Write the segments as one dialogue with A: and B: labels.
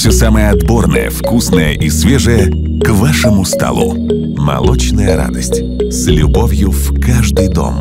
A: Все самое отборное, вкусное и свежее к вашему столу. Молочная радость. С любовью в каждый дом.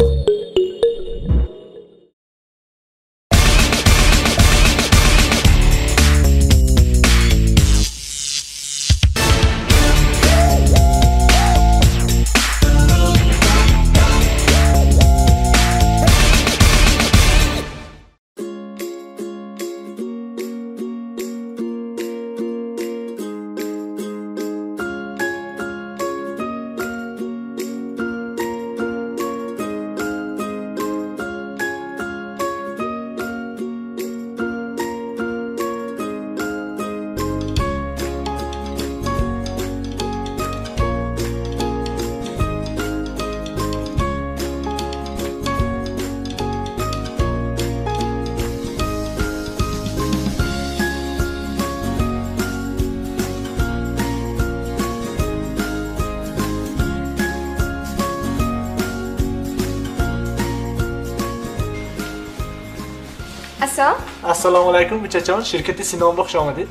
B: Ассалому алайкум, бучачон. Ширкати Синон хуш омадед.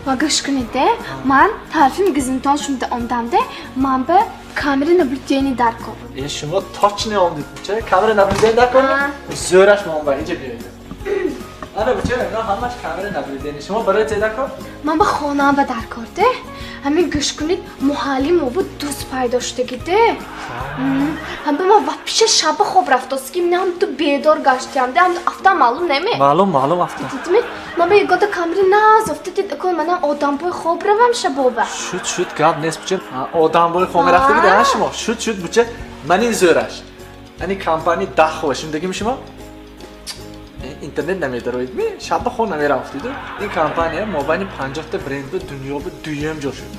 C: Ва гӯш кунед, ман тарафи магазинтон шумда омдамде, ман ба камера наблюдения даркор.
B: Э, шумо точно омдед, буча. Камера наблюдения даркор? Зӯраш ман ба инҷа биёед. Ана буча, ино ҳамаш камера наблюдения. Шумо барои чӣ даркор?
C: Ман ба хонаам ба даркор, де. Ҳамин гӯш кунед, муҳалли мо бу дӯст пайдо шудагиде. Ҳам ба ман вообще шаба хоб рафтост, ки ман ту бедор гаштиям, де, ҳам афтам маълум неме?
B: Маълум, маълум афтам.
C: Дидми? Ман ба ягода камера наз афтид, акун манам одамбои хоб равам шабоба.
B: Шуд, шуд, гап нест, буча. Одамбои хоб мерафтагиде, ҳа шумо? Шуд, шуд, буча. Ман ин зӯраш. Ани компания Дахва, шундагими шумо? Интернет намедароид ми? Шаба хоб намерафтиду. Ин компания мобайни 50 та бренд ба дунё ба дуюм ҷо шуд.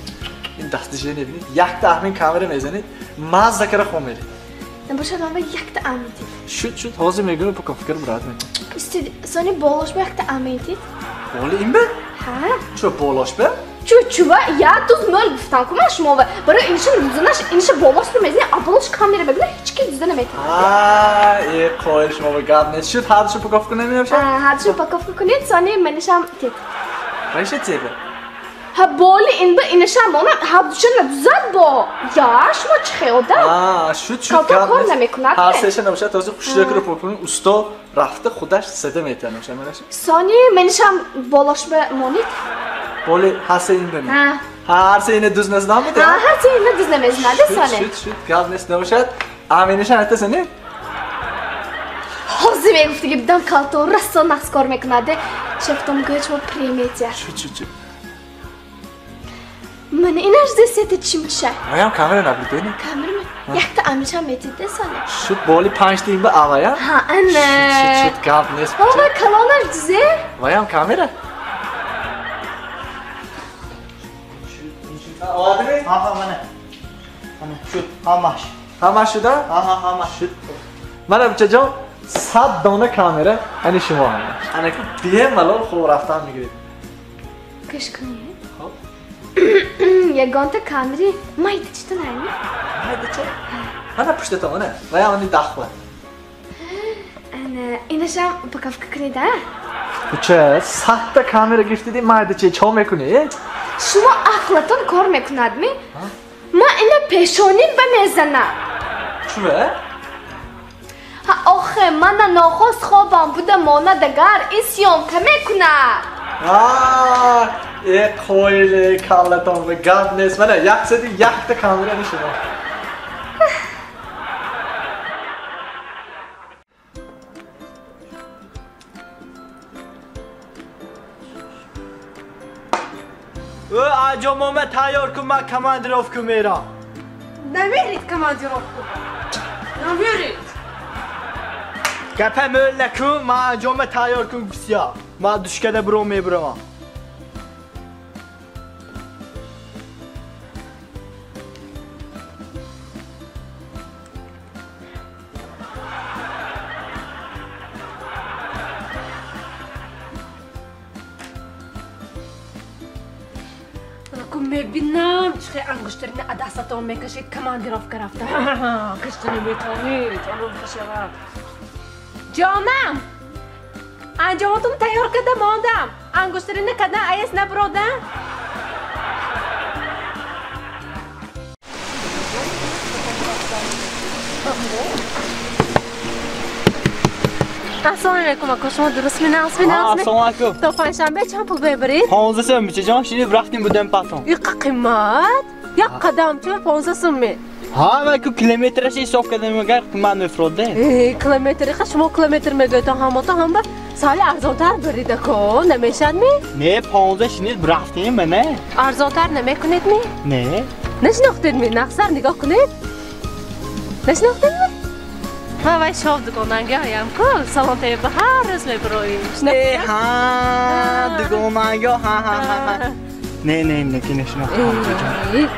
B: Ин дастижа небинед, якта аҳмин камера мезанед, мазза кара хоб меред.
C: Набошад, ман ба якта амидид.
B: Шуд, шуд, ҳозир мегӯям, упаковка брат мекунам.
C: Истид, сони болош ба якта амидид?
B: Боли ин ба?
C: Ҳа.
B: Чо болош ба?
C: Чу, чува, я туз нол гуфтам, ку ман шумо ба. Барои инша дузанаш, инша болош ба мезани, а болош камера бигна, ҳеч ки дуза наметавонад.
B: А, э, қоил шумо ба гап нест. Шуд, ҳардуш упаковка намешавад?
C: Ҳа, ҳардуш упаковка кунед, сони манишам тед.
B: Вайша тебе?
C: Ҳа, боли ин ба инашам она ҳардуша надузад бо. Я, шумо чӣ хел одам?
B: А, шуд, шуд,
C: гап кор намекунад.
B: Ҳар сеша набошад, ҳозир хушрӯ упаковка кунед, усто рафта худаш сада метавонад, набошад, манашам.
C: Сони манишам болош ба монед.
B: Боли ҳар се ин ба ми?
C: Ҳа.
B: Ҳар се ина дуз назнам биде?
C: Ҳа, ҳар се ина дуз намезнад, сони.
B: Шуд, шуд, гап нест, набошад. Аминашам ҳатта сани?
C: Ҳозир мегуфтиги бидам калто расо нақс кор мекунад. Шефтом гӯяд шумо премия.
B: Шуд, шуд, шуд.
C: Ман инаш десете чимча.
B: Маям камера наблюдение?
C: Камера? Якта амичам метиде сони.
B: Шуд боли 5 тин ба авая?
C: Ҳа, ана.
B: Шуд, шуд, гап нест.
C: Ҳа, калонаш дузе?
B: Маям камера? Одами?
D: Ҳа, ҳа, мана. Мана, шуд, ҳамаш.
B: Ҳамаш шуда?
D: Ҳа, ҳа, ҳамаш.
B: Шуд. Мана бучаҷон, 100 дона камера, ани шумо ҳамаш. Ана ки бемалол хоб рафтан мегиред.
C: Гӯш кунед.
B: Хоб.
C: Ягонта камери майда чита найми?
B: Майда ча? Ана пуштатон, ана. Вая они Дахва.
C: Ана, инашам упаковка кунед, а?
B: Буча, 100 та камера гирифтиди, майда ча чо мекунед?
C: Шумо ақлатон кор мекунад ми? Ман ина пешоним ба мезанам.
B: Чува?
C: Ҳа, охе, мана нохост хобам буда монад агар ин съёмка мекунад.
B: А, э, қоиле, каллатон ба гап нест. Мана 101 та камера ни шумо.
D: Анҷомома тайёр кун, ман командировка мерам.
E: Намерид командировку. Намерид.
D: Гапа мӯл накун, ман анҷома тайёр кун гуфтия. Ман душкада биром мебирамам.
E: Мебинам, чӣ ангуштарина адастатон мекашед, командировка рафта. Кашта наметавонед, онон кашавад. Ҷонам, анҷомотон тайёр карда мондам. Ангуштарина кадан аяс набродан. Ассалому алайкум ака, шумо дуруст менағз менағз?
D: Ассалому алайкум.
E: То панҷшанбе чанд пул мебаред?
D: 15 сум бачаҷон, шинед рафтем будем патон.
E: Иқа қимат? Як қадам чӣ 15 сум ме?
D: Ҳа, ман ку километраш ҳисоб кардам, агар қимат мефроде.
E: Километр, иқа шумо километр мегӯед, ҳамото ҳам ба соли арзонтар баред ако, намешад ми?
D: Не, 15 шинед рафтем мане.
E: Арзонтар намекунед ми?
D: Не.
E: Нашинохтед ми? Нақсар нигоҳ кунед. Нашинохтед ми? Ман вай шов дугонангоҳаям ку, салон теба ҳар рӯз мебироем.
D: Э, ҳа, дугонангоҳ, ҳа, ҳа, ҳа. Не, не, не, ки нашинохтам.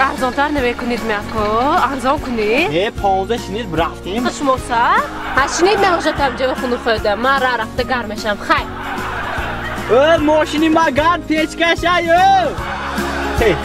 E: Арзонтар намекунед ми ако, арзон кунед.
D: Не, 15 шинед рафтем.
E: Шумо са? Ҳа, шинед ман уже там ҷава хуну хӯрдам. Ман ра рафта гарм мешам. Хай.
D: Э, мошини ма гарм печкашай, э. Эй.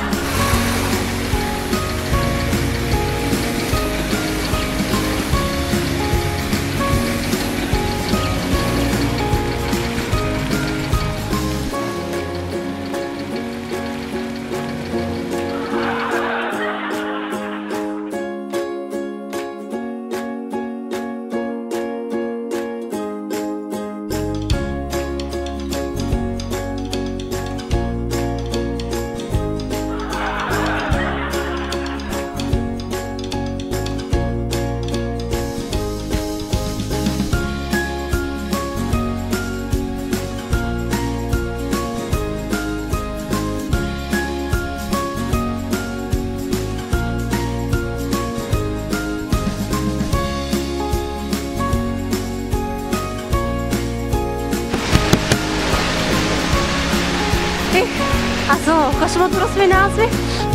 E: Шумо дуруст менағзме?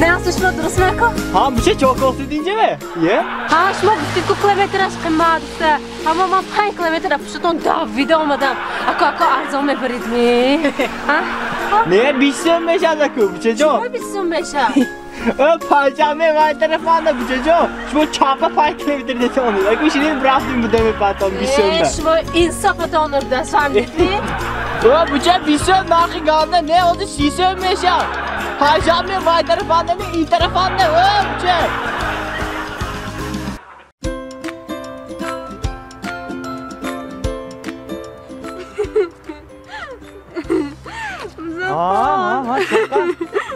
E: Нағз шумо дуруст меко?
D: Ҳа, буча чокосид инҷа ме? Е?
E: Ҳа, шумо гуфтед ку километраш қимат гуфта. Аммо ман 5 километр пуштатон давида омадам. Ако ако арзон мебарид ми? Ҳа?
D: Не, 20 сум мешад аку, бучаҷон.
E: Чӣ 20 сум мешад?
D: Э, панҷшанбе вай тарафанда бучаҷон. Шумо чапа 5 километр детонед. Аку шинед рафтем будем патон 20 сум.
E: Э, шумо инсофатон даст фаҳмидед ми?
D: Э, буча 20 сум нархи ганда не, ҳозир 30 сум мешад. Панҷшанбе вай тарафанда не, ин тарафанда. Э, буча.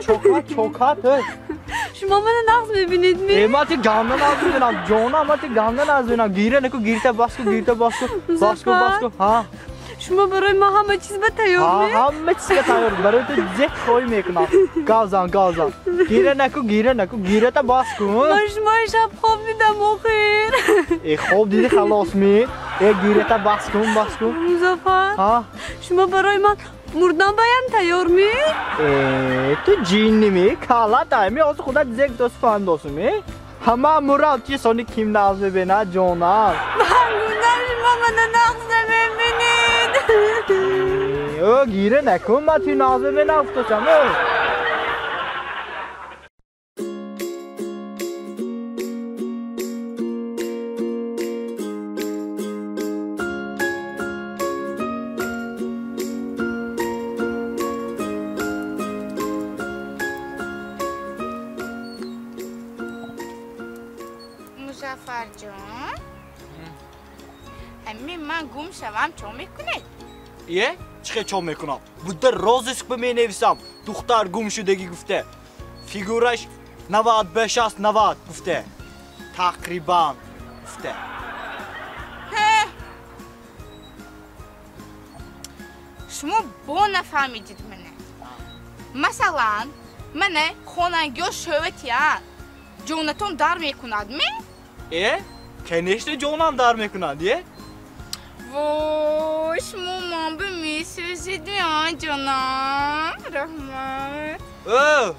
D: Чокат, чокат, э.
C: Шумо мана нағз мебинед ми?
D: Э, ман ти ганда нағз мебинам. Ҷонам, ман ти ганда нағз мебинам. Гира неку, гирта баску, гирта баску. Баску, баску. Ҳа.
C: Шумо барои ман ҳама чиз ба тайёр ми?
D: Ҳа, ҳама чиз ба тайёр. Барои ту зек хой мекунам. Гавзан, гавзан. Гира неку, гира неку, гирата баску.
C: Ман шумои шаб хоб дидам охир.
D: Э, хоб диди халос ми? Э, гирата баску, баску.
C: Музаффар.
D: Ҳа.
C: Шумо барои ман мурдан баям тайёр ми?
D: Э, ту ҷинни ми? Кала тай ми? Ҳозир худат зек дост фаҳмдосу ми? Ҳама мурам чи сони ким нағз мебинад, ҷонам?
C: Ман шумо мана нағз намебинед.
D: Э, гира накун, ман ту нағз мебинам гуфтосам.
F: Музаффарҷон, ҳамин ман гум шавам чо мекунед?
D: Е? Чӣ хел чо мекунам? Будда розыск ба менависам. Духтар гум шудагӣ гуфта. Фигураш 95 аст 90 гуфта. Тақрибан гуфта.
F: Шумо бо нафаҳмидид мана. Масалан, мана хонангиҳо шӯватия. Ҷонатон дар мекунад ми?
D: Э? Конечно, ҷонам дар мекунад, е?
F: Вой, шумо ман ба месӯзед, ҷонам. Раҳмат.
D: Э,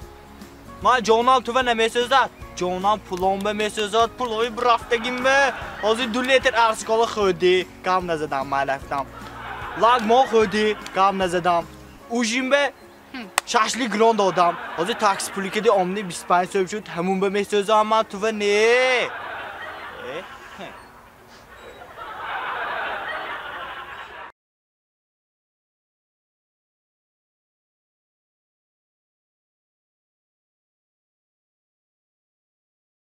D: ман ҷонам тува намесӯзад. Ҷонам пулом ба месӯзад, пулои бирафтагим ба. Ҳозир 2 литр арзкола хӯрдӣ, гам назадам, ман рафтам. Лагмон хӯрдӣ, гам назадам. Ужин ба шашлик гирон додам. Ҳозир такси пули киди омни 25 сӯм шуд, ҳамун ба месӯзам ман тува не.